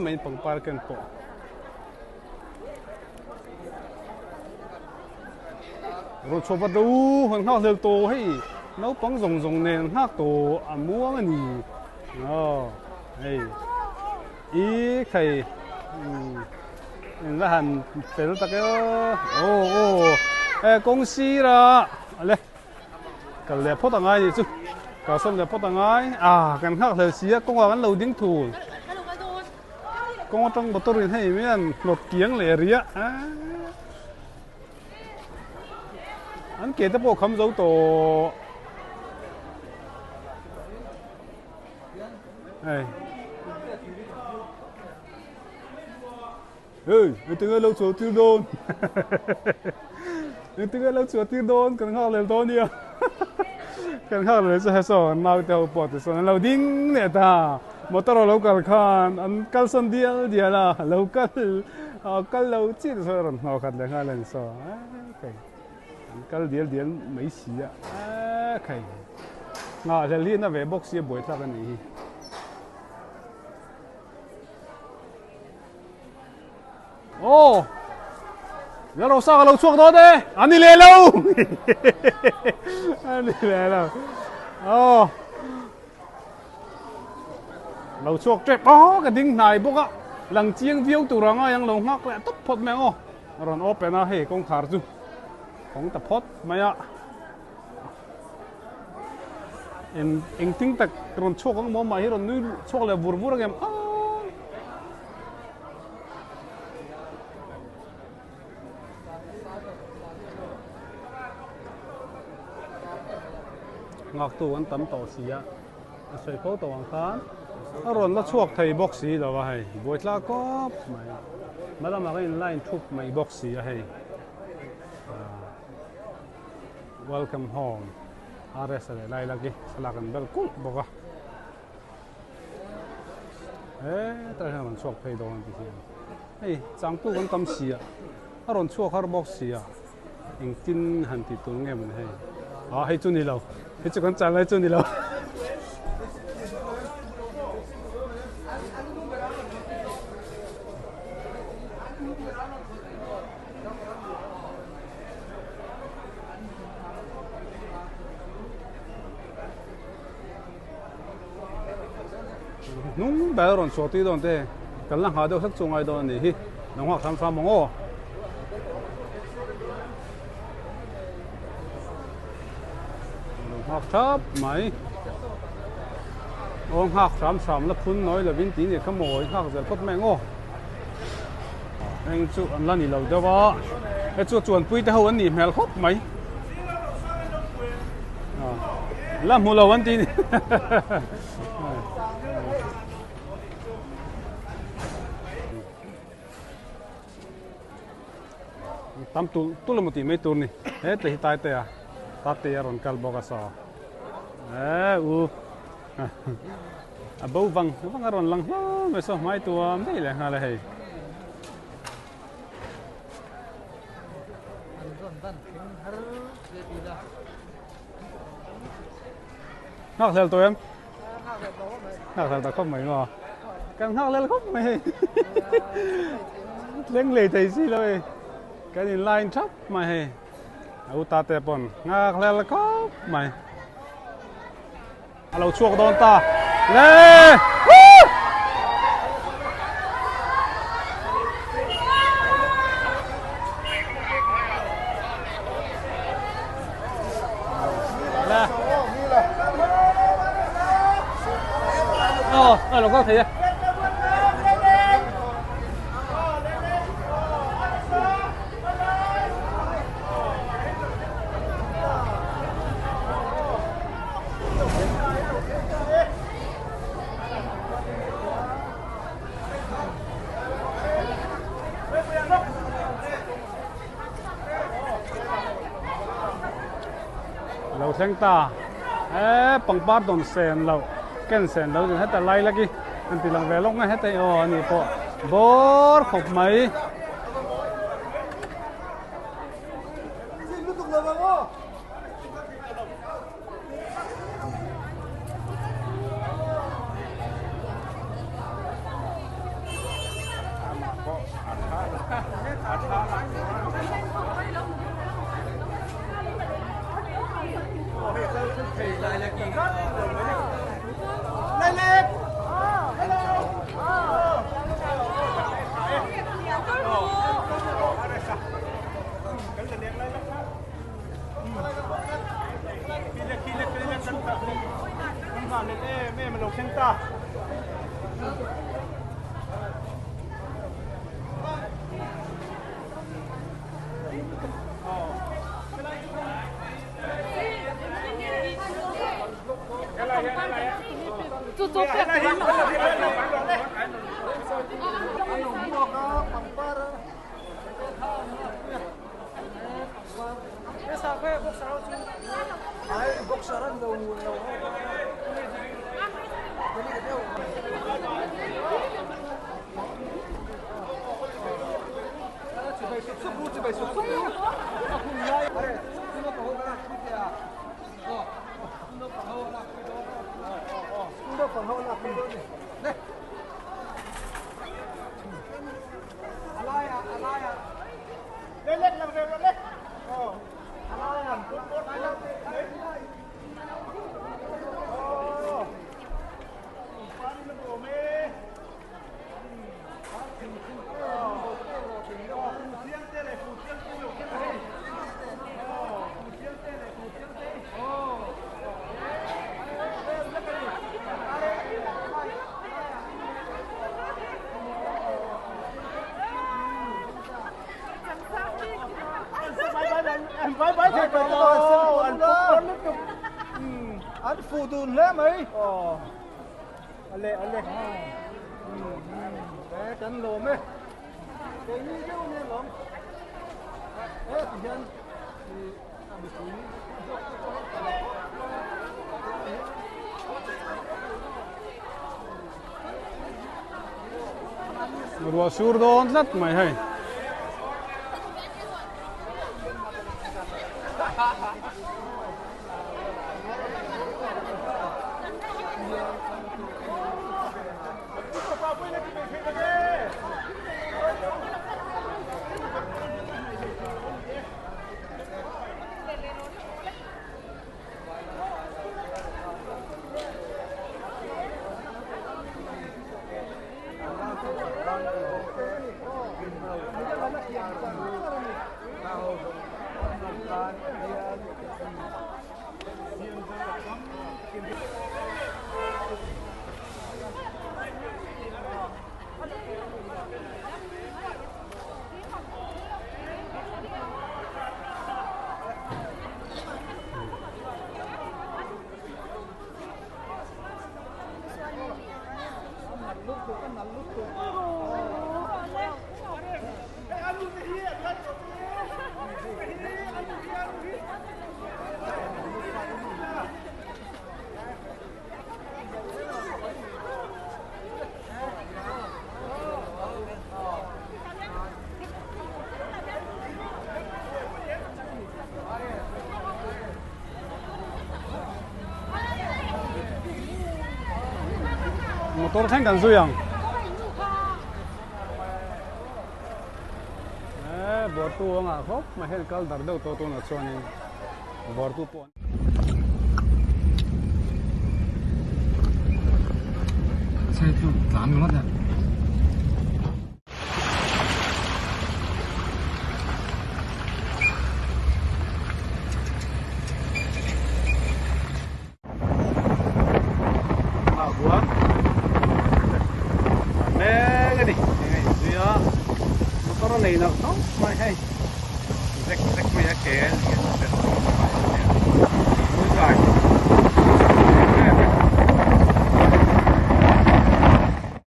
mai pangpar ken pawh. Rawn chhuah vat rawh u, han nghak hlel tawh hei naupang zawng zawng nen an nghak tawh a muang a ni. Aw hei i khai in la han fel tak e aw aw aw e kawng sir a ale kal leh phawt angai nih chu kalsawn leh phawt angai a kan nghak hlel si a kawngah kan lo ding thul. Kawng atang motor in hei mai an hnawt kiang leh riah an ke te pawh kham zo tawh hei hei engtinge lo chhuah tir dawn engtinge lo chhuah tir dawn kan nghak lel dawn nia kan nghak lel chu hesaw an naute ho pawh tichuan an lo ding leh ta. Motor a lo kal khan an kalsawn dial dial a, lo kal a kal lo chiah te sawn a rawn hnawh khat leh nghal a ni saw ekhei an kal dial dial mai si a ekhei nghahhlelh hi a na ve bawk si a buaithlak a nih hi. Aw Lalrosa ka lo chhuak dawn e a ni leh lo a ni leh lo aw. Lo chhuak tep aw ka ding hnai bawk a, lang chiang viau tur anga yang lo nghak leh tawp phawt mai ang aw. A rawn open a hei kawngkhar chu kawng ta phawt mai a. Eng engtin tak rawn chhuak ang maw mah hi rawn nui chhuak leh vur vur ang em aw. Nghaktu an tam tawh si a, a sawi fo tawh ang khan a rawn la chhuak thei bawk si lo a hei, buaithlak khawp mai, hma lamah khan in line thup mai bawk si a hei, welcome home RS a leh lai lak hi thlalak an bel kulh bawk a. Hetlai hian a rawn chhuak phei dawn ti hian hei changtu kan tam si a a rawn chhuak har bawk si a engtin han tih tur nge maw ni hei ah hei chu ni lo hei chu kan chan lai chu ni lo. Hnung ber a rawn chhuah tui dawn te kan la nghah deuh hlek chu ngai dawn a nih hi lo nghak hram hram ang aw. Lo nghak thap mai. Aw nghak hram hram la phun nawi lovin tih nih kha mawi nghak zel phawt mai ang aw. Heng chu an la ni lo deuh a he chu chuanpui te ho an nih hmel khawp mai la hmu lo an ti ni tam tul tul emaw tih mai tur ni he te hi tai te a ta te a rawn kal bawk a saw e u A bo vang vang a rawn lang hlauh mai saw hmai tuam daih leh nghal a hei. Nghak hlel tawh em? Nghak hlel ta khawp mai maw? Kan nghak hlel khawp mai hei. Thleng lei thei si lo hei. Kan in line thap mai hei. A u ta te pawn nghak hlel khawp mai. A lo chhuak dawn ta. Le! Woo! Le. Ờ, ờ, lo kal thei e. Lo thleng ta e pangpar dawn sen lo ken sen lo heta lai laki an ti lang ve lawk nge heta aw ani pawh bawr khawp mai. An fuh dun hle mai. Ale ale. E kan lawm e. Keini deuh nia lawm. E ti hian a mipui zawk te pawh hi kan Ruah sur dawn tlat mai hei. Motor thleng kan zui ang. Eh, bawrtu a ngah khawp mai hei kal dar deuh tawh tunah chuanin bawrtu pawh Xe chu tlan ngawt a. A huan mek a ni eng a inzui a motor a nei nalh khawp mai hei zek zek mai a ke a ni a.